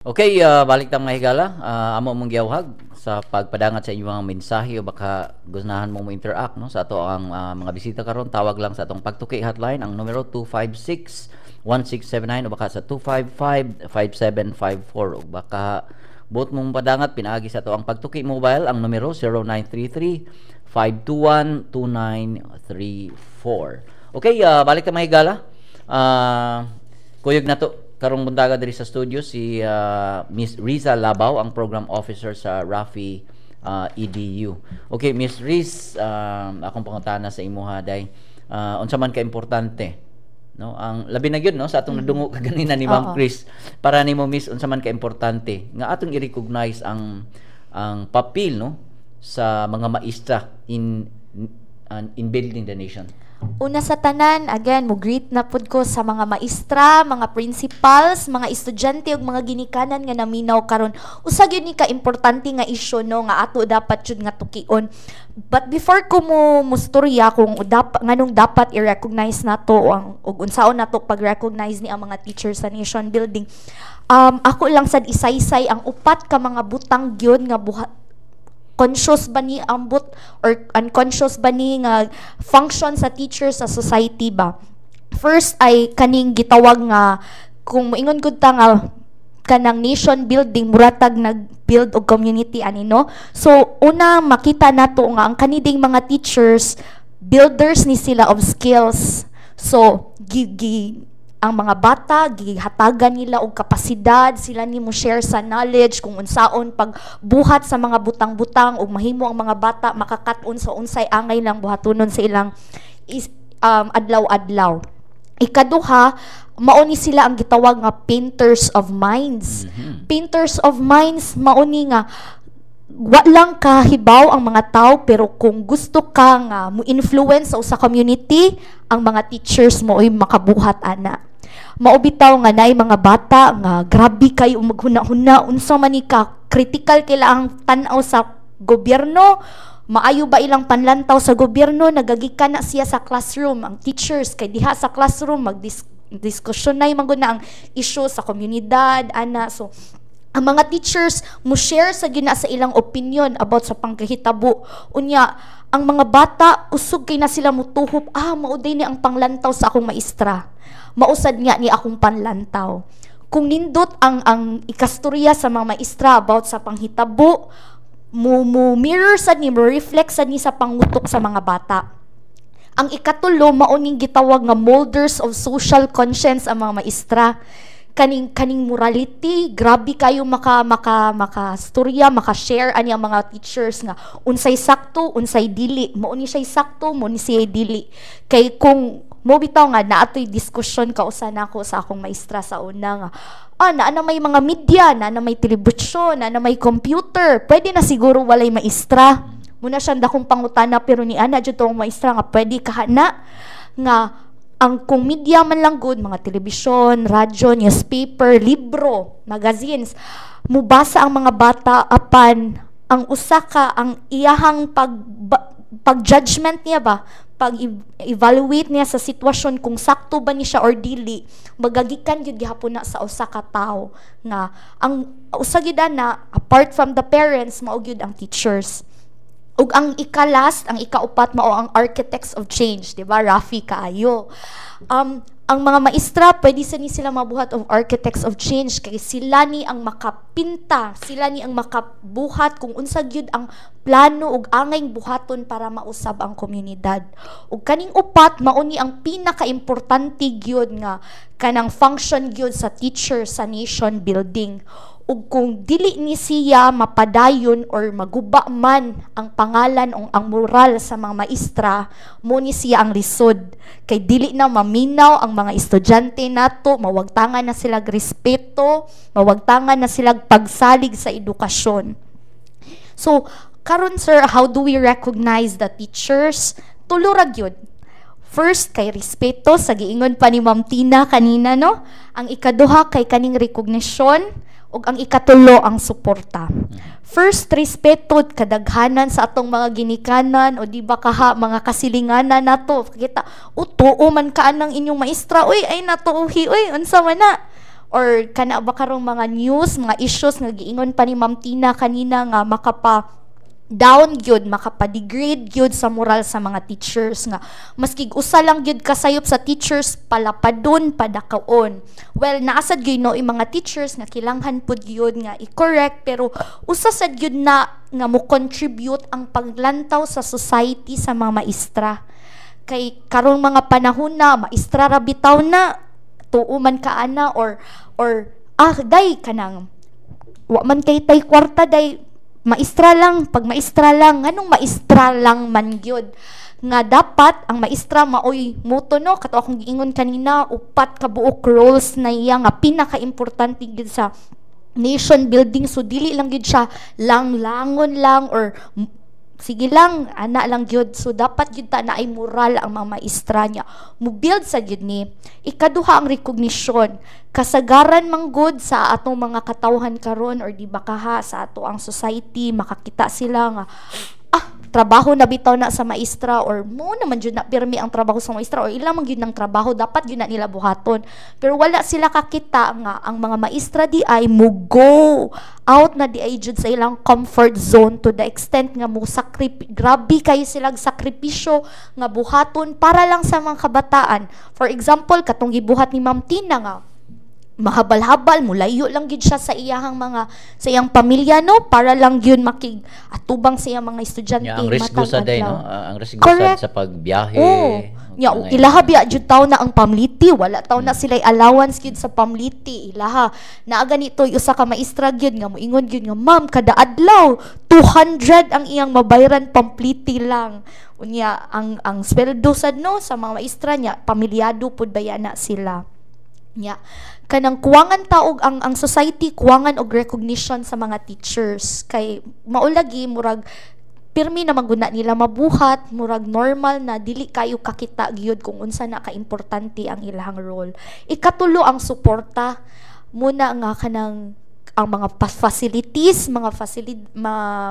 Okay, balik ta, mga higala. Amo mong giyawhag sa pagpadangat sa inyong mga mensahe o baka gunahan mo mo interact, no, sa ato ang mga bisita karon. Tawag lang sa atong Pagtuki hotline, ang numero 256 1679 o baka sa 255 5754, o baka buot mong padangat pinaagi sa ato ang Pagtuki mobile, ang numero 0933 521 2934. Okay, balik ta, mga higala. Kuyog nato karong buntaga diri sa studio si Miss Riza Labaw, ang program officer sa Rafi EDU. Okay, Miss Riz, akong pangutana sa imuha day. Unsa man ka importante, no, ang labi na gyud, no, sa atong nadungog kaganina ni Ma'am Chris? Para nimo, Miss, unsa man ka importante nga atong i-recognize ang papel, no, sa mga maestra in building the nation? Una sa tanan, again, mo greet na pud ko sa mga maestra, mga principals, mga estudyante ug mga ginikanan nga naminaw karon. Usa gyud ni ka importante nga isyu, no, nga ato dapat jud nga tukion. But before ko mo mustorya kung dapat nganong dapat i-recognize nato ang ug unsaon nato pag-recognize ni ang mga teachers sa nation building. Ako lang sad isaysay ang upat ka mga butang gyud nga buhat, conscious ba ni ambot or unconscious ba ni nga function sa teacher sa society ba. First ay kaning gitawag nga kung moingon gud ta nga kanang nation building, muratag nag-build og community ani, no? So una, makita nato nga ang kaniding mga teachers, builders ni sila of skills. So gi, gi ang mga bata gihatagan nila og kapasidad, sila ni mo share sa knowledge kung unsaon pagbuhat sa mga butang-butang ug mahimo ang mga bata makakat-on sa unsay angay lang buhatonon sa ilang adlaw-adlaw. Ikaduha, mao ni sila ang gitawag nga painters of minds. Painters of minds, mao ni nga wa lang kahibaw ang mga tao, pero kung gusto ka nga mo influence sa usa community, ang mga teachers mo ay makabuhat ana. Mao bitaw nga naay mga bata nga grabe kayo maghuna-huna, unsa man ni ka critical kila ang tan-aw sa gobyerno, maayo ba ilang panlantaw sa gobyerno, nagagikan na siya sa classroom ang teachers, kay diha sa classroom magdis diskusyon na man gud na ang issue sa komunidad ana. So ang mga teachers mo share sa gina sa ilang opinion about sa pangkahitabo. Unya ang mga bata kusog kay na sila mutuhop, "Ah, mao ni ang panglantaw sa akong maestra, mausad nga ni akong panlantaw." Kung nindot ang ikastorya sa mga maestra about sa panghitabo, mo mirror sad ni, mo reflect sad ni sa pangutok sa mga bata. Ang ikatulo, mao ning gitawag nga molders of social conscience ang mga maestra. Kaning morality, grabe kayo maka storya, maka share ani ang mga teachers nga unsay sakto, unsay dili, mao ni siya sakto, mao ni siya dili. Kay kung mo bitaw nga naatoy diskusyon kausa nako sa akong maestra sa una nga naa na may mga media, naa na may telebisyon, naa na may computer, pwede na siguro walay maestra. Muna siyang dakong pangutana, pero ni ana jud tong maestra nga pwede ka na nga ang kung media man lang gud, mga telebisyon, radyo, newspaper, libro, magazines, mubasa ang mga bata, apan ang usa ka ang iyahang pag judgment niya ba, pag evaluate niya sa sitwasyon kung sakto ba ni siya or dili, magagikan gyud gihapon na sa usa ka tawo nga ang usa gyud na apart from the parents, mao gyud ang teachers. Ug ang ika-last, ang ikaupat, mao ang architects of change, di ba? Rafi kaayo. Ang mga maestra, pwede sa ni sila mabuhat of architects of change kay sila ni ang makapinta, sila ni ang makabuhat kung unsa gyud ang plano ug angay buhaton para mausab ang komunidad. Ug kaning upat, mao ni ang pinakaimportante gyud nga kanang function gyud sa teacher sa nation building. Ug kung dili ni siya mapadayon or maguba man ang pangalan o ang moral sa mga maestra, mo ni siya ang lisod kay dili na maminaw ang mga estudyante nato, mawagtangan na sila respeto, mawagtangan na sila pagsalig sa edukasyon. So karon, sir, how do we recognize the teachers? Tulo ra gyud. First, kay respeto, sa giingon pa ni Ma'am Tina kanina, no? Ang ikaduha kay kaning recognition, ug ang ikatulo ang suporta. First, respeto. Kadaghanan sa atong mga ginikanan o di ba kaha mga kasilinganan nato kita, "Utuo man ka ang inyong maestra, uy, ay natuuhi, uy, unsa man na?" Or Or kana ba karong mga news, mga issues nga giingon pa ni Ma'am Tina kanina nga makapa down gyud, makapa-degrade gyud sa moral sa mga teachers, nga maski usa lang gyud kasayop sa teachers, palapadon, padakaon. Well, naa sad gyud, no, yung mga teachers nga kilanghan pud gyud nga i-correct, pero usa sad gyud na nga mo contribute ang paglantaw sa society sa mga maestra, kay karong mga panahon na maestra ra bitaw na, tuo man ka ana, or ah, day, kanang wa man kay tay kwarta, day, maestra lang, pag maestra lang. Nganong maestra lang man gyud? Nga dapat ang maestra maoy muto, no, kato akong giingon kanina, upat ka buok roles na iya nga pinakaimportante gyud sa nation building. So dili lang gyud siya lang langon lang or sige lang, ana lang gyud. So dapat gyud ta na ay moral ang mga maestra niya, mo build sa gyud ni. Ikaduha, ang recognition. Kasagaran man gud sa atong mga katawhan karon, or di ba kaha sa ato ang society, makakita sila nga ah, trabaho na bitaw na sa maestra, or mo naman jud na pirmi ang trabaho sa maestra, or ilang man gyud ng trabaho, dapat gyud na nila buhaton. Pero wala sila kakita nga ang mga maestra di ay mo go out na di ay jud sa ilang comfort zone, to the extent nga mo grabe kayo silang sakripisyo nga buhaton para lang sa mga kabataan. For example, katong gibuhat ni Ma'am Tina nga mahabal-habal, mulayo lang gyud siya sa iyahang mga sa iyang pamilya, no, para lang gyud makig atubang sa iyang mga estudyante. Nya ang risgo matag sa day, adlaw. No? Ah, ang risgo Correct. sad sa pagbiyahe. Oo. Nya ilaha biya jud taw na ang pamliti, wala taw na sila allowance gyud sa pamliti ilaha. Naa ganito usa ka maestra gyud nga moingon gyud nga, "Ma'am, kada adlaw 200 ang iyang mabayran, pampliti lang." Unya ang sweldo sad, no, sa mga maestra niya, pamilyado pud baya na sila. Nya kanang kuwangan taog ang society, kuwangan og recognition sa mga teachers, kay maulagi murag pirmi na maguna nila mabuhat, murag normal na, dili kayo kakita gyud kung unsa na kaimportante ang ilahang role. Ikatulo, ang suporta muna, nga kanang ang mga facilities, mga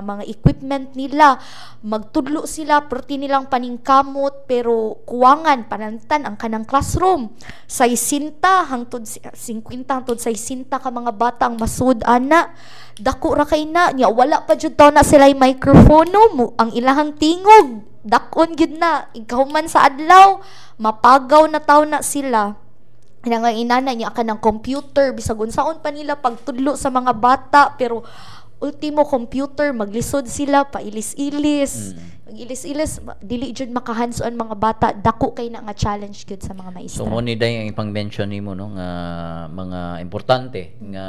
mga equipment nila, magtudlo sila, perti nilang paningkamot, pero kuwangan panantan ang kanang classroom. 60 hangtod 50 hangtod 60 ka mga bata ang masud ana. Dako ra kay na nya, wala pa jud taw na sila microphone mo, ang ilahang tingog dakon gyud na. Ikaw man sa adlaw, mapagaw na taw na sila nga inana niya kanang computer, bisag unsaon pa nila pagtudlo sa mga bata, pero ultimo computer maglisod sila pailis-ilis, mag-ilis-ilis, dili jud maka-hands-on mga bata. Dako kay na nga challenge gyud sa mga maestra. So mo ni day ang ipang-mention nimo, no, nga mga importante nga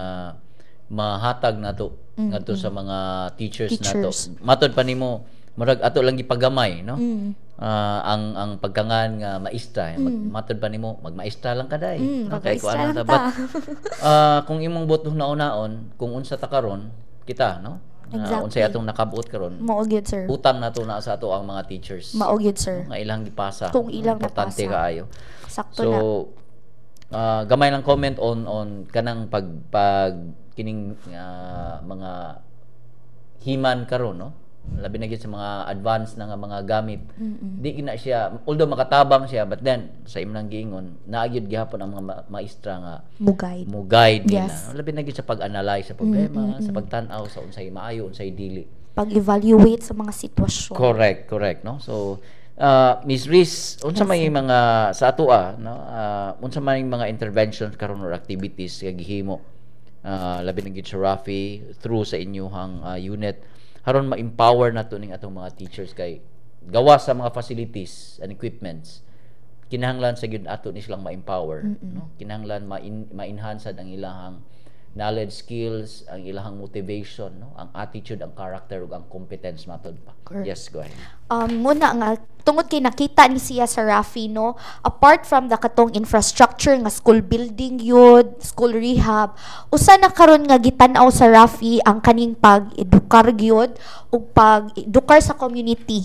mahatag nato ngadto sa mga teachers nato. Teachers. Matod pa nimo, murag ato lang gipagamay, no? Ah, ang pagkangan nga maestra, matod pa nimo, magmaestra lang ka day. Mm, No, kay magmaestra kuan lang ta. ta. But kung imong buot naon-naon kung unsa ta karon kita, no? Unsay atong nakabuot karon. Mao gyud, sir. Utang nato na sa ato ang mga teachers. Mao gyud, sir. Nga ilang gipasa. Kung ilang Importante napasa. kaayo. Sakto So na. Gamay lang comment on kanang pag pag kining mga himan karon, no, labi na gyud sa mga advance na nga mga gamit. Di gina siya, although makatabang siya, but then sa imong giingon, naa gyud gihapon ang mga maestra nga Mo guide. Mo guide nila. Labi na gyud sa pag-analyze sa problema, sa pagtan-aw sa unsay maayo, unsay dili. Pag-evaluate sa mga sitwasyon. Correct, correct, no? So, Miss Riz, unsa may mga sa atoa, no? Unsa may mga interventions karon or activities nga gihimo labi na gyud sa Rafi through sa inyong unit aron ma-empower nato ning atong mga teachers, kay gawa sa mga facilities and equipments, kinahanglan sa gyud ato ni silang ma-empower, no? Kinahanglan ma-enhance ang ilahang knowledge, skills, ang ilahang motivation, no, ang attitude, ang character ug ang competence matod pa. Correct. Yes, go ahead. Muna nga tungod kay nakita ni siya sa Rafi, no, apart from the katong infrastructure nga school building yun, school rehab, usa na karon nga gitan-aw sa Rafi ang kaning pag-edukar gyud ug pag-edukar sa community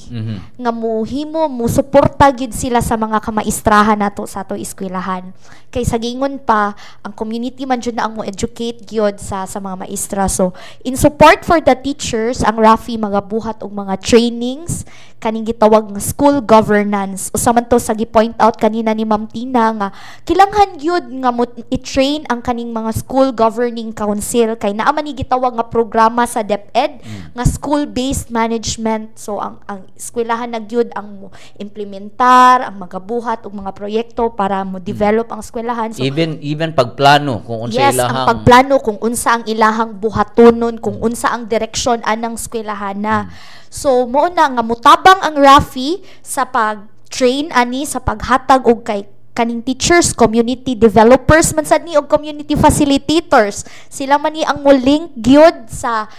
nga muhimo mo suporta gyud sila sa mga kamaestrahan nato sa ato eskwelahan, kay sa gingon pa, ang community man jud na ang mo educate gyud sa mga maestra. So in support for the teachers, ang Rafi magabuhat og mga trainings. kaning gitawag nga school governance. Usa man to sa gi-point out kanina ni Ma'am Tina nga kilanghan gyud nga mo i-train ang kaning mga school governing council kay naa man ni gitawag nga programa sa DepEd nga school-based management. So ang eskwelahan na gyud ang mo implementar, ang magabuhat og mga proyekto para mo develop ang eskwelahan. So Even even pagplano kung unsa yes, ilahang ang pagplano kung unsa ang ilahang buhatonon, kung unsa ang direksyon anang eskwelahan na. So mao na nga mutabang ang Rafi sa pag-train ani, sa paghatag og kay kaning teachers, community developers man sad ni og community facilitators. Sila man ni ang mo-link gyud sa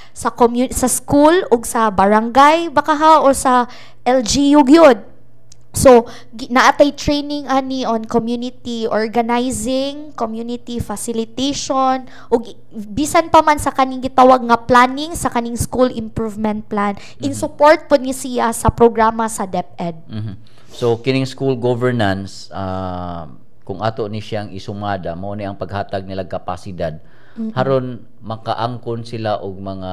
school ug sa barangay baka ha o sa LGU gyud. So, naatay training ani on community organizing, community facilitation, ug bisan pa man sa kaning gitawag nga planning sa kaning school improvement plan in support pod ni siya sa programa sa DepEd. So kining school governance, kung ato ni siyang isumada, mao ni ang paghatag nila kapasidad haron makaangkon sila og mga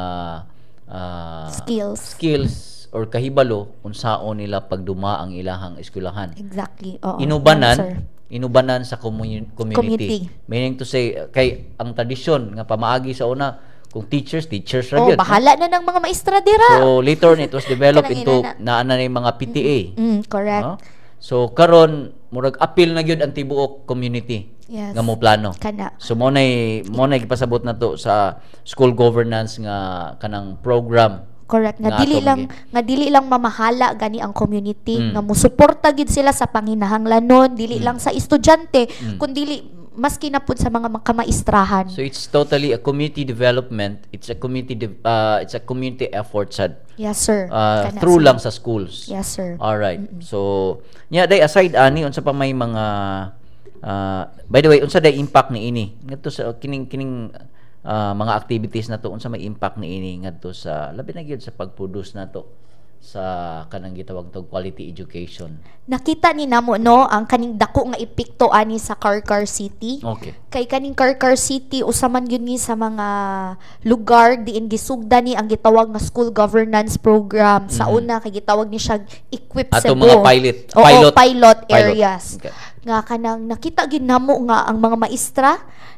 skills. Skills or kahibalo unsaon nila pagduma ang ilahang eskwelahan. Exactly. Oo. Inubanan Sir. Inubanan sa community. Community. Meaning to say, kay ang tradisyon nga pamaagi sa una, kung teachers, teachers ra Oh, gyud, no? Bahala na ng mga maestra dira. So later on it was developed Kanang into inana. naa na yung mga PTA. Correct. No? So karon murag apil na gyud ang tibuok community nga mo plano. Kana. So mo nay gipasabot na to sa school governance nga kanang program. Correct. Nga Nga dili atong lang nga dili lang mamahala gani ang community, nga musuporta gid sila sa panginahanglanon, dili lang sa estudyante, kundi maski na pud sa mga kamaestrahan. So it's totally a community development. It's a community effort sad. Yes, sir. Kana, through sir. Lang sa schools. Yes, sir. All right. So, nya day, aside ani, unsa pa may mga by the way, unsa day impact ni ini ngadto sa kining kining mga activities na to, unsa may impact ni ini ngadto sa labi na gyud sa pag-produce nato sa kanang gitawag tog quality education? Nakita ni namo, no, ang kaning dako nga epekto ani sa Carcar City. Kay kaning Carcar City, usa man yun ni sa mga lugar diin gisugda ni ang gitawag nga school governance program. Sa una kay gitawag ni siya Equip Ato Cebu. mga pilot Oo, pilot pilot pilot areas. Nga kanang nakita gyud namo nga ang mga maestra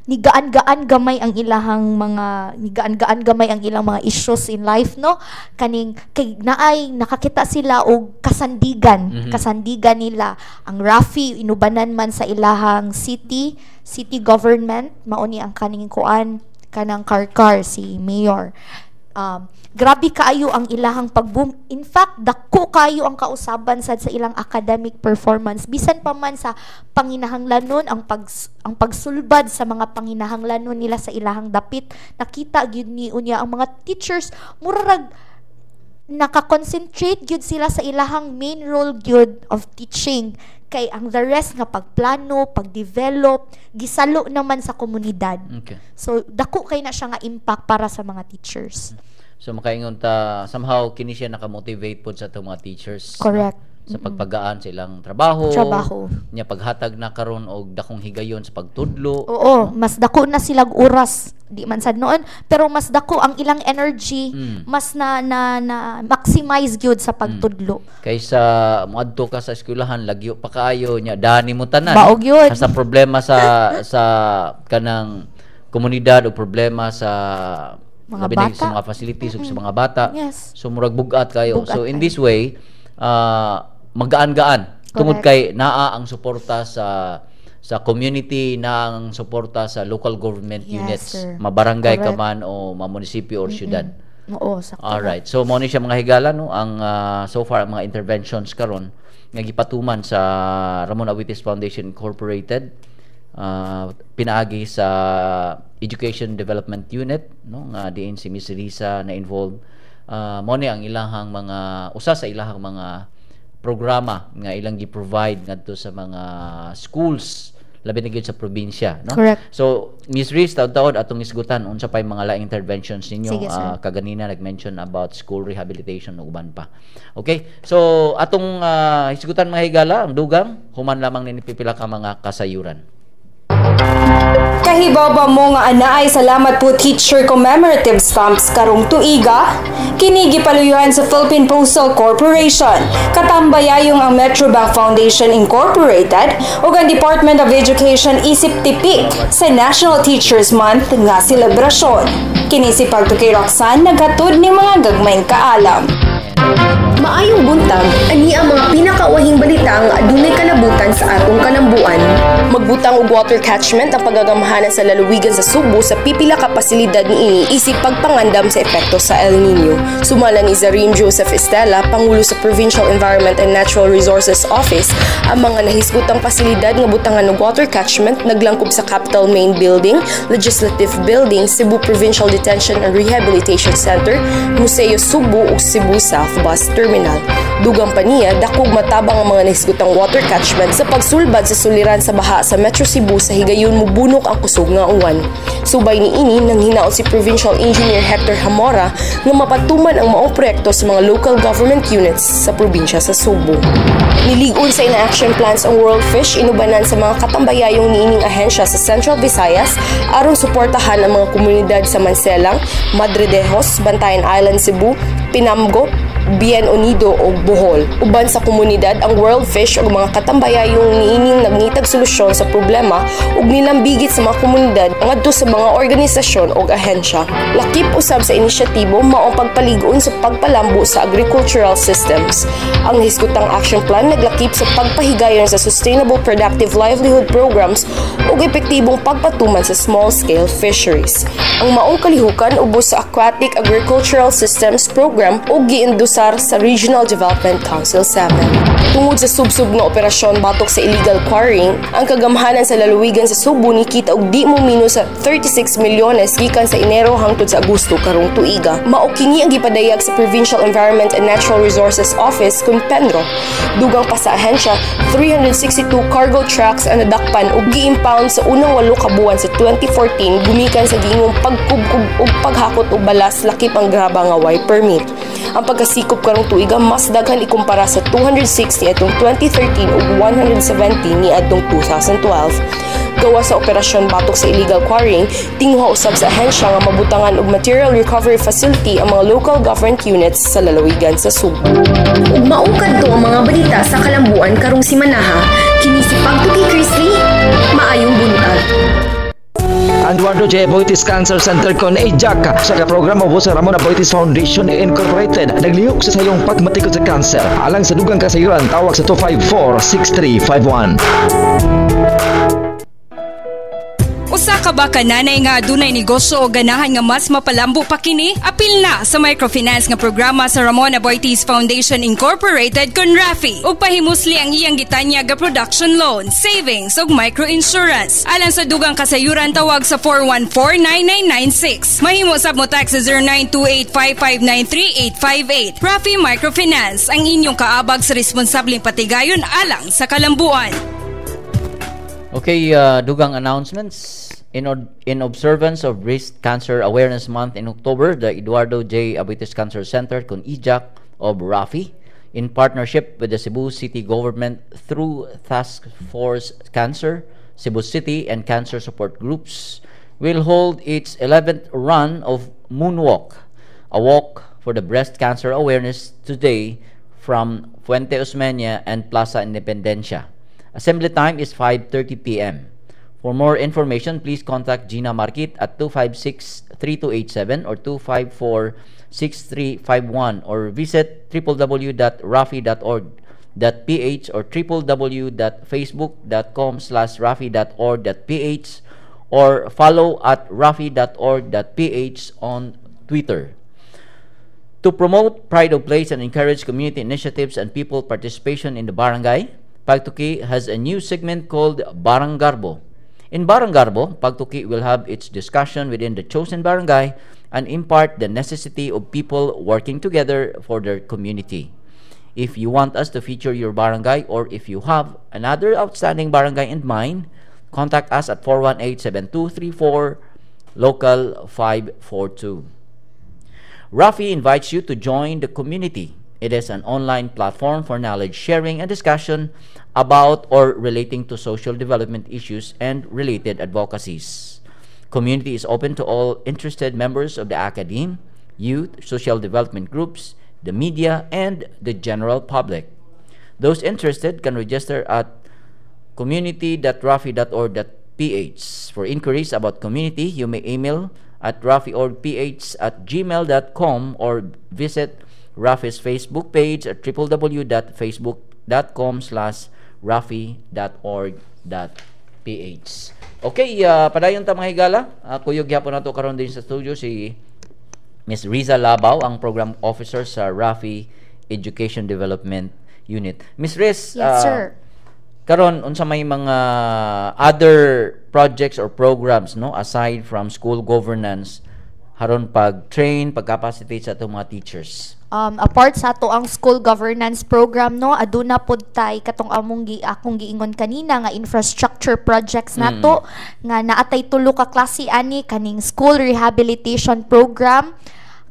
ni gaan-gaan gamay ang ilahang mga ni gaan-gaan gamay ang ilang mga issues in life, no, kaning kay naay nakakita sila og kasandigan, kasandigan nila ang Rafi inubanan man sa ilahang city city government. Mao ni ang kaning kuan kanang Carcar, si mayor. Grabe kaayo ang ilahang pag-boom. In fact, dako kaayo ang kausaban sad sa ilang academic performance, bisan pa man sa panginahanglanon, ang pagsulbad sa mga panginahanglanon nila sa ilahang dapit. Nakita gyud ni unya ang mga teachers murarag naka-concentrate gyud sila sa ilahang main role gyud of teaching, kay ang the rest nga pagplano, pagdevelop, gisalo naman sa komunidad. So dako kay na siya nga impact para sa mga teachers. So makaingon ta, somehow kini siya naka-motivate pod sa atong mga teachers, no? Correct. Sa pagpagaan sa ilang trabaho. Trabaho. Nya paghatag na karon og dakong higayon sa pagtudlo. Oo, mas dako na silag oras di man sad noon, pero mas dako ang ilang energy, mas na na na maximize gyud sa pagtudlo. Kaysa moadto ka sa eskwelahan, lagyo pa kaayo, nya dani mo tanan. Mao gyud. Sa problema sa kanang komunidad o problema sa mga labi na bata. Sa mga facilities ug sa mga bata. So murag bugat kayo. Bugat So in kayo. this way, magaan-gaan tungod kay naa ang suporta sa community, naa ang suporta sa local government units, sir. mabarangay ka man o mamunisipyo or syudad. Oo, sakto. Alright. So mo ni siya, mga higala, no, ang so far ang mga interventions karon nga gipatuman sa Ramon Aboitiz Foundation Incorporated pinaagi sa Education Development Unit, no, nga diin si Miss Risa na involved. Mo ni ang ilahang mga usa sa ilahang mga programa nga ilang gi-provide ngadto sa mga schools, labi na gyud sa probinsya, no? Correct. So Miss Riz, taud-taud atong isgutan unsa pay mga laing interventions ninyo. Sige, sir. Kaganina nag-mention about school rehabilitation ug uban pa. Okay? So atong hisgutan, mga higala, ang dugang human lamang ni pipila ka mga kasayuran. Kahibaw ba mo nga anaay "Salamat po, Teacher" commemorative stamps karong tuiga? Kini gipaluyuan sa Philippine Postal Corporation, katambayayong ang Metrobank Foundation Incorporated ug ang Department of Education isip tipik sa National Teachers Month nga selebrasyon. Kini si Pagtukay Roxanne, naghatod ni mga gagmayng kaalam. Maayong buntag, ani ang mga pinakauwahing balita nga adunay kalabutan sa atong kalambuan. Magbutang og water catchment ang pagagamhanan sa lalawigan sa Subo sa pipila ka pasilidad niini isip pagpangandam sa epekto sa El Nino. Sumala ni Zarim Joseph Estela, Pangulo sa Provincial Environment and Natural Resources Office, ang mga nahisgutang pasilidad nga butangan og water catchment naglangkob sa Capitol Main Building, Legislative Building, Cebu Provincial Detention and Rehabilitation Center, Museo Subo ug Cebu South Bus Terminal. Dugang pa niya, dakog matabang ang mga nahisgutang water catchment sa pagsulbad sa suliran sa baha sa Metro Cebu sa higayon mubunok ang kusog nga uwan. Subay niini, nang hinaot si Provincial Engineer Hector Hamora nga mapatuman ang maong proyekto sa mga local government units sa probinsya sa Subo. Nilig-on sa ina-action plans ang World Fish inubanan sa mga katambayayong niining ahensya sa Central Visayas aron suportahan ang mga komunidad sa Manselang, Madridejos, Bantayan Island, Cebu, Pinamgo, Bien Unido ug Bohol. Uban sa komunidad, ang World Fish ug mga katambayayong niining nagngitag solusyon sa problema ug nilambigit sa mga komunidad ngadto sa mga organisasyon ug ahensya. Lakip usab sa inisyatibo mao ang pagpalig-on sa pagpalambo sa agricultural systems. Ang nahisgutang action plan naglakip sa pagpahigayon sa sustainable productive livelihood programs ug epektibong pagpatuman sa small-scale fisheries. Ang maong kalihukan ubos sa Aquatic Agricultural Systems Program ug giindusar sa Regional Development Council 7. Tungod sa subsub nga operasyon batok sa illegal quarrying, ang kagamhanan sa lalawigan sa Subo nikita og di mo minus sa 36 milyones gikan sa Enero hangtod sa Agosto karong tuiga. Mao kini ang gipadayag sa Provincial Environment and Natural Resources Office kun PENRO. Dugang pa sa ahensya, 362 cargo trucks ang nadakpan ug gi-impound sa unang 8 ka buwan sa 2014 gumikan sa giingong pagkubkob ug paghakot og balas lakip ang graba nga way permit. Ang pagkasikop karong tuiga mas daghan ikumpara sa 260 atong 2013 ug 170 niadtong 2012. Gawa sa operasyon batok sa illegal quarrying, tinguha usab sa ahensya nga mabutangan og material recovery facility ang mga local government units sa lalawigan sa Subo. Ug mao kadto ang mga balita sa kalambuan karong simanaha. Kini si Pagtuki Chrisley, maayong buntag. Eduardo J. Aboitiz Cancer Center kon EJAC sa ka programa sa Ramon Aboitiz Foundation Incorporated naglihok sa sayong pagmatikod sa cancer. Alang sa dugang kasayuran, tawag sa 254-6351. Usa ka ba ka nanay nga adunay negosyo o ganahan nga mas mapalambo pa kini? Apil na sa microfinance nga programa sa Ramon Aboitiz Foundation Incorporated kon RAFI ug pahimusli ang iyang gitanyag nga production loan, savings ug microinsurance. Alang sa dugang kasayuran, tawag sa 414-9996. Mahimo sab mo text sa 0928-559-3858. RAFI Microfinance, ang inyong kaabag sa responsableng patigayon alang sa kalambuan. Okay, dugang announcements. In observance of Breast Cancer Awareness Month in October, the Eduardo J. Aboitiz Cancer Center, kun EJAC of RAFI, in partnership with the Cebu City Government through Task Force Cancer, Cebu City, and Cancer Support Groups, will hold its 11th run of Moonwalk, a walk for the breast cancer awareness today from Fuente Osmeña and Plaza Independencia. Assembly time is 5:30 p.m. For more information, please contact Gina Marquit at 256-3287 or 254-6351 or visit www.rafi.org.ph or www.facebook.com/rafi.org.ph or follow @rafi.org.ph on Twitter. To promote pride of place and encourage community initiatives and people participation in the barangay, Pagtuki has a new segment called Baranggarbo. In Baranggarbo, Pagtuki will have its discussion within the chosen barangay and impart the necessity of people working together for their community. If you want us to feature your barangay or if you have another outstanding barangay in mind, contact us at 418-7234, local 542. Rafi invites you to join the community. It is an online platform for knowledge sharing and discussion about or relating to social development issues and related advocacies. Community is open to all interested members of the academe, youth, social development groups, the media, and the general public. Those interested can register at community.rafi.org.ph. For inquiries about community, you may email at rafiorgph@gmail.com or visit Rafi's Facebook page at www.facebook.com/rafi.org.ph. Okay, padayon ta, mga higala. Kuyog gyapon nato karon din sa studio si Miss Riza Labaw, ang program officer sa Rafi Education Development Unit. Miss Riz, Yes, sir. Karon unsa may mga other projects or programs, no, aside from school governance haron pag-train, pag-capacitate sa atong mga teachers? Apart sa ato ang school governance program, no, aduna pod tay katong among gi akong giingon kanina nga infrastructure projects nato nga naatay tulo ka klase ani: kaning school rehabilitation program,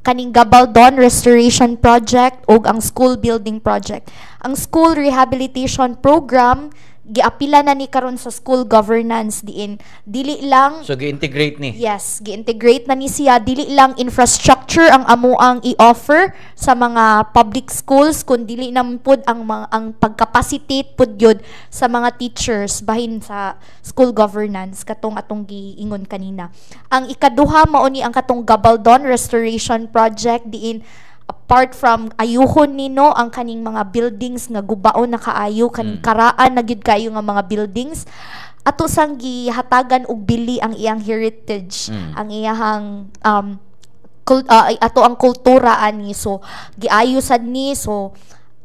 kaning Gabaldon Restoration Project ug ang school building project. Ang school rehabilitation program, giapila na ni karon sa school governance, diin dili lang So gi-integrate ni. Yes, gi-integrate na ni siya. Dili lang infrastructure ang amuang i-offer sa mga public schools, kun dili naman pud ang mga, ang pagcapacitate pud yun sa mga teachers bahin sa school governance katong atong giingon kanina. Ang ikaduha, mao ni ang katong Gabaldon Restoration Project, diin apart from ayuhon nino ang kaning mga buildings nga gubaon na kaayo, kaning karaan na gyud kaayo nga mga buildings, ato sang gihatagan og bili ang iyang heritage, ang iyang ato ang kultura ani. So giayo sad ni, so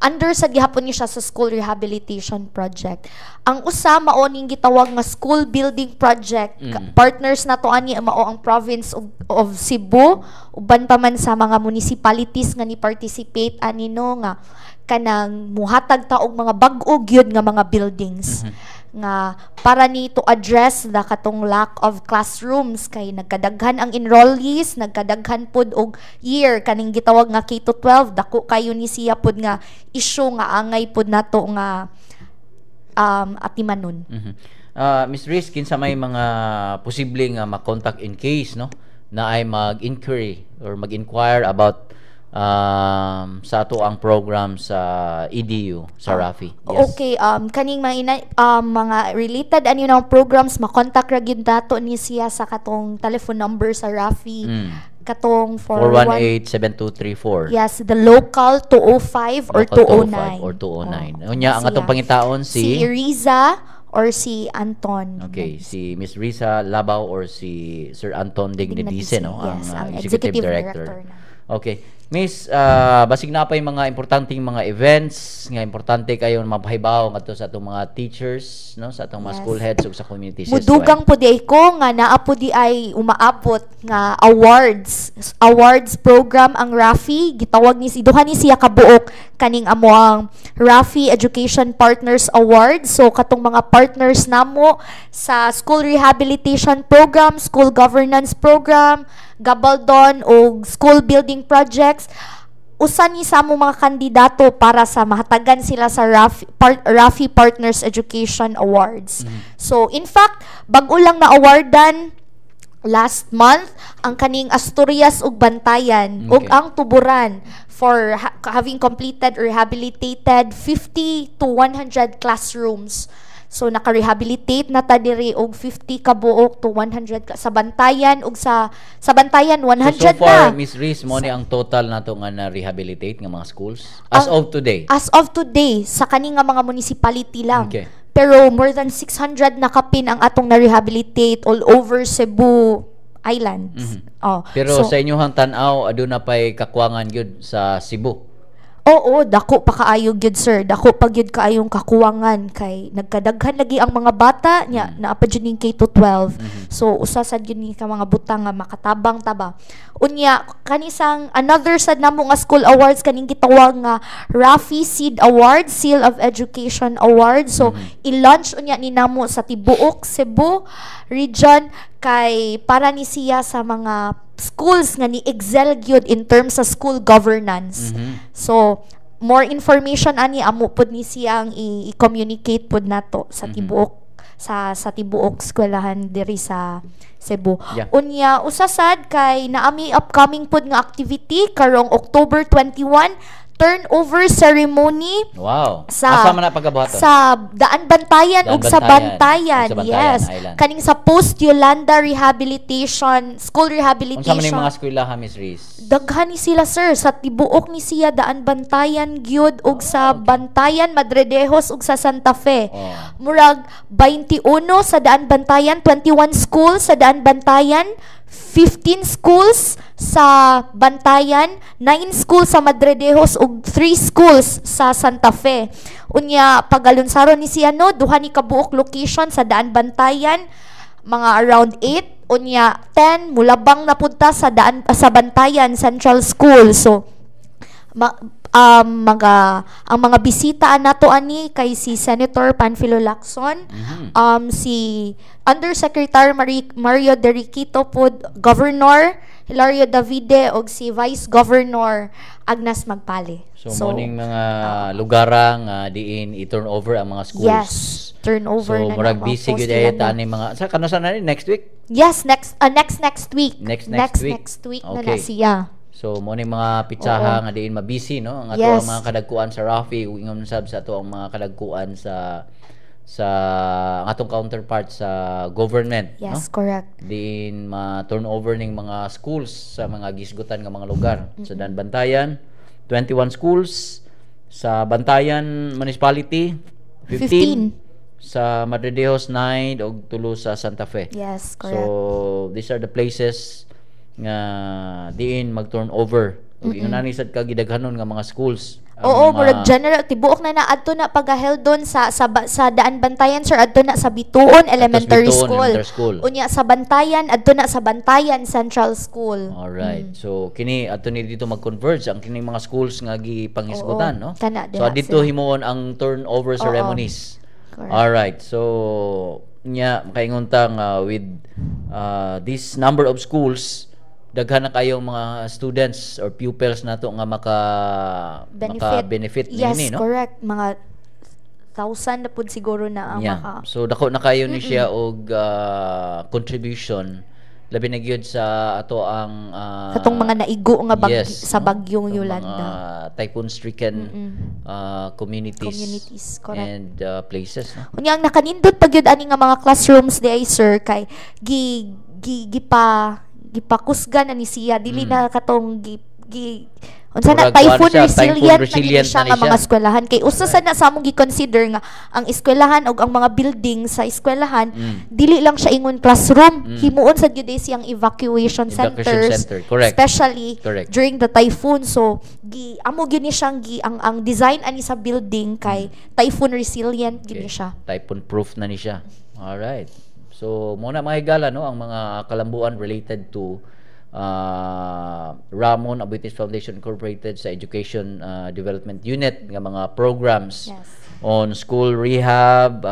under sa gihapon ni siya sa school rehabilitation project. Ang usa, mao ning gitawag nga school building project. Partners nato ani mao ang province of Cebu, uban pa man sa mga municipalities nga ni participate ani, no, nga kanang muhatag ta og mga bag-o gyud nga mga buildings nga para ni to address the katong lack of classrooms kay nagkadaghan ang enrollees, nagkadaghan pud og year kaning gitawag nga K to 12. Dako kayo ni siya pud nga issue nga angay pud nato nga atimanon. Miss Riz, kinsa may mga posible nga makontak in case, no, na ay mag-inquiry or mag-inquire about sa ato ang program sa EDU sa Rafi? Yes. Okay, kaning mga mga related ani ng programs, makontak ra gyud nato ni siya sa katong telephone number sa Rafi. Katong 418 418-7234. Yes, the local 205 or Local 209. 205 or 209. Oh, Unya, ang atong siya. Pangitaon si Si Riza or si Anton. Okay, si Miss Risa Labaw or si Sir Anton Dignadice, no, ang, Yes, ang executive, executive director. director na. Okay. Miss, basig na pa yung mga importanteng mga events nga importante kayo mapahibaw ngadto sa atong mga teachers, no, sa atong mga school heads ug sa community system. Mudugang po di ay ko nga naa po di ay umaabot nga awards awards program ang Rafi. Gitawag ni si duha ni siya kabuok, kaning amo ang Rafi Education Partners Awards. So katong mga partners namo sa school rehabilitation program, school governance program, Gabaldon o school building projects, usa ni sa among mga kandidato para sa mahatagan sila sa Rafi Partners Education Awards. So in fact, bag-o lang na awardan last month ang kaning Asturias ug Bantayan ug ang Tuburan for having completed or rehabilitated 50 to 100 classrooms. So naka-rehabilitate na ta diri og 50 ka buok to 100 sa Bantayan ug sa Bantayan 100 So, so far, na. Miss Riz, mo ni ang total nato nga na-rehabilitate nga mga schools as of today? As of today, sa kani nga mga municipality lang. Pero more than 600 na kapin ang atong na-rehabilitate all over Cebu Islands. Oh. Pero so, sa inyong tan-aw, aduna pay kakuwangan gyud sa Cebu? Oo, dako pa kaayo gyud, sir. Dako pa gyud kaayong kakuwangan kay nagkadaghan lagi ang mga bata nya, naa pa jud ning K to 12. So usa sad gyud ni ka mga butang nga makatabang ta ba. Unya kanisang another sad namo nga school awards, kaning gitawag nga Rafi Seed Award, Seal of Education Award. So i-launch unya ni namo sa tibuok Cebu region kay para ni siya sa mga schools nga ni excel gyud in terms sa school governance. So more information ani amo pud ni siyang i-communicate pud nato sa tibuok sa tibuok eskwelahan diri sa Cebu. Unya usa sad kay naami upcoming pod nga activity karong October 21, turnover ceremony sa Asa man na pagabuhaton? Sa Daan Bantayan Daan ug sa Bantayan. Bantayan. Ug sa Bantayan Yes. Island. Kaning sa post Yolanda rehabilitation, school Unsa rehabilitation. man yung mga eskwelahan, Miss Riz? Daghan ni sila, sir, sa tibuok ni siya, Daan Bantayan gyud ug sa Bantayan, Madridejos ug sa Santa Fe. Murag 21 sa Daan Bantayan, 21 schools sa Daan Bantayan, 15 schools sa Bantayan, 9 schools sa Madridejos ug 3 schools sa Santa Fe. Unya pagalunsaron ni siya, no, duha ni kabuok location sa Daan Bantayan, mga around 8, unya 10 mulabang na punta sa Daan sa Bantayan Central School. So mga ang mga bisita nato ani kay si Senator Panfilo Lacson, si Undersecretary Mario Deriquito pod, Governor Hilario Davide og si Vice Governor Agnes Magpale. So, so morning mga lugara nga diin i-turn over ang mga schools. Yes, turnover So na murag na mga busy gyud post ay Yolanda. tani mga sa kano sa na ni next week? Yes, next next next week. Next next week. Next week na siya. So mo ni mga pitsaha nga diin mabisi, no, ang ato ang mga kadagkuan sa Rafi ug ingon sab sa ato ang mga kadagkuan sa ang atong counterpart sa government, Yes, no? correct. Diin ma-turnover ning mga schools sa mga gisgutan nga mga lugar. Sa Daan Bantayan, 21 schools, sa Bantayan Municipality 15, 15. sa Madridejos 9 ug tulo sa Santa Fe. Yes, correct. So these are the places nga diin mag-turn over. Ug ingon ani sad ka gidaghanon nga mga schools ang Oo, murag general tibuok na na adto na pagahel doon sa Daan Bantayan, sir, adto na sa Bituon Elementary Bituon School. Elementary School. Unya sa Bantayan, adto na sa Bantayan Central School. Alright. So kini adto ni dito mag-converge ang kining mga schools nga gipanghisgutan, Oo, no? kana So diha dito sila. himuon ang turnover ceremonies. Correct. Alright. So nya makaingon ta nga with this number of schools, daghan na kayong mga students or pupils nato nga maka Benefit. maka-benefit Yes, niini, no? correct. Mga thousand na pud siguro na ang maka. So dako na kayo ni siya og contribution labi na gyud sa ato ang Katong mga naigo nga yes, sa no? bagyong Katong Yolanda. mga typhoon stricken communities, Communities, correct. and places, no? Unya ang nakanindot pag yun ani nga mga classrooms di ay, sir, kay gi gi gipa gipakusgan na ni siya, dili na katong gi, gi unsa na, Murag kuan typhoon siya, resilient, typhoon na resilient gid siya na ni nga mga siya. eskwelahan kay usa sa na sa among gi-consider nga ang eskwelahan og ang mga building sa eskwelahan, dili lang siya ingon classroom, himuon sad gyud siyang evacuation Evacuation centers, center, correct. especially Correct. during the typhoon. So gi amo gyud ni siyang gi ang design ani sa building kay typhoon resilient gyud ni siya. Typhoon proof na ni siya. Alright. So, muna mga higala, no, ang mga kalambuan related to Ramon Aboitiz Foundation Incorporated sa Education Development Unit nga mga programs on school rehab,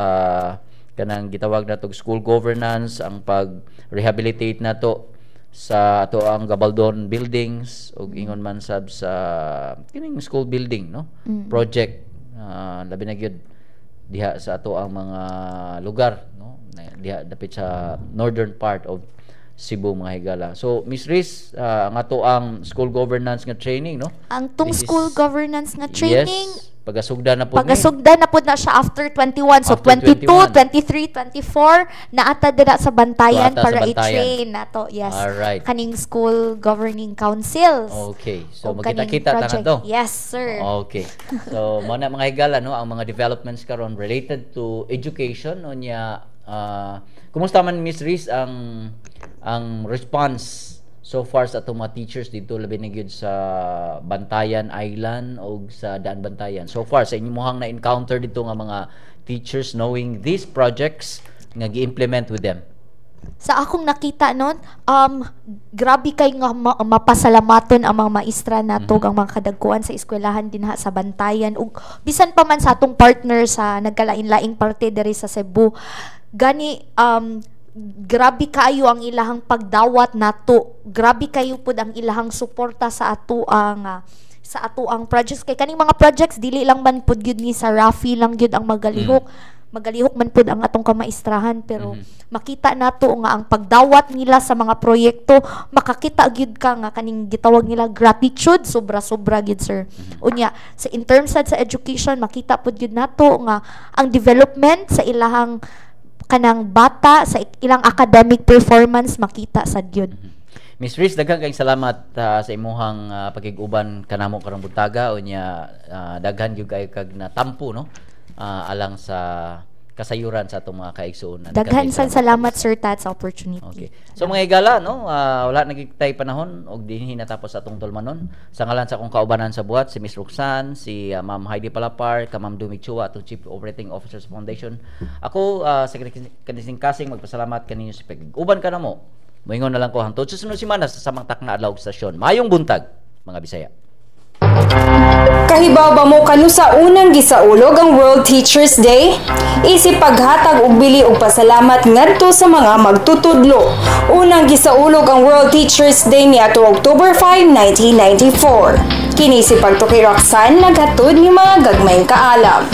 kanang gitawag natog school governance, ang pag-rehabilitate nato sa ato ang Gabaldon buildings ug ingon man sab sa kining school building, no, project, labi na gyud diha sa ato ang mga lugar, no, diha dapit sa northern part of Cebu, mga higala. So Miss Riz, ang ato ang school governance nga training, no? Ang tong This is- school governance nga training, Yes, pagasugda na po ni. Pagasugda na pud na siya after 21. So After 22, 21. 23, 24 naata dira sa Bantayan So, ata sa para Bantayan. i-train nato. Yes. Alright. Kaning school governing councils. Okay. So Og kaning magkita-kita ta project. to. Yes, sir. Okay. So mo na mga higala, no, ang mga developments karon related to education. Unya kumusta man, Miss Riz, ang response so far sa atong mga teachers dito labi na gyud sa Bantayan Island o sa Daan Bantayan? So far sa inyong na encounter dito nga mga teachers, knowing these projects nga gi-implement with them. Sa akong nakita nun, grabe kay nga mapasalamaton ang mga maestra nato, ang mga kadagkuan sa eskwelahan dinha sa Bantayan ug bisan pa man sa atong partner sa nagkalain-laing parte diri sa Cebu. Gani grabe kaayo ang ilahang pagdawat nato. Grabe kayo pud ang ilahang suporta sa ato ang projects kay kaning mga projects dili lang man pud gyud ni sa Rafi lang gyud ang magalihok. Magalihok man pud ang atong kamaistrahan, pero makita nato nga ang pagdawat nila sa mga proyekto, makakita gyud ka nga kaning gitawag nila gratitude, sobra-sobra gyud, sir. Unya sa in terms sad sa education, makita pud gyud nato nga ang development sa ilahang kanang bata, sa ilang academic performance, makita sad gyud. Miss Riz, daghan kayong salamat sa imuhang pakig-uban kanamo karong buntaga. Unya daghan gyud kaayo kag natampo, no, alang sa kasayuran sa atong mga kaigsuonan. Daghan sad salamat, Sir Tat, sa opportunity. Okay. So mga higala, no, wala na tay panahon og dinhi natapos atong tulumanon. Sa ngalan sa akong kaubanan sa buhat, si Miss Roxanne, si Ma'am Heidi Palapar, ka Ma'am Dumi Chua, atong Chief Operating Officer sa Foundation. Ako sa kanising kasing magpasalamat kaninyo sa pag-uban kanamo. Moingon na lang ko hangtod sa sunod semana sa samang takna adlaw ug stasyon. Maayong buntag, mga Bisaya. Kahibaw ba mo kanusa unang gisaulog ang World Teachers Day? Isip paghatag og bili og pasalamat ngadto sa mga magtutudlo. Unang gisaulog ang World Teachers Day niadto October 5, 1994. Kini si Pagtuki Roxanne, naghatod ni mga gagmayng kaalam.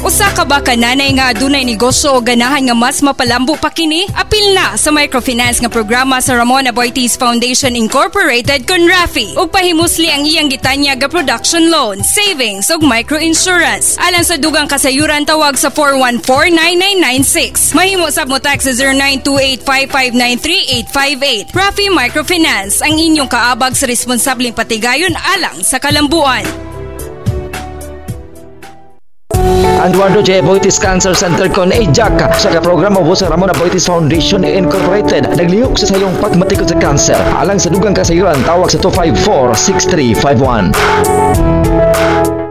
Usa ka ba ka nanay nga adunay negosyo o ganahan nga mas mapalambo pa kini? Apil na sa microfinance nga programa sa Ramon Aboitiz Foundation Incorporated kon RAFI ug pahimusli ang iyang gitanyag nga production loan, savings ug microinsurance. Alang sa dugang kasayuran, tawag sa 414-9996. Mahimo sab mo text sa 0928-559-3858. RAFI Microfinance, ang inyong kaabag sa responsableng patigayon alang sa kalambuan. Eduardo J. Aboitiz Cancer Center kon AJAC sa ka-programa sa Ramon Aboitiz Foundation Incorporated, naglihok sa sayong pagmatikod sa cancer. Alang sa dugang kasayuran, tawag sa 254-6351.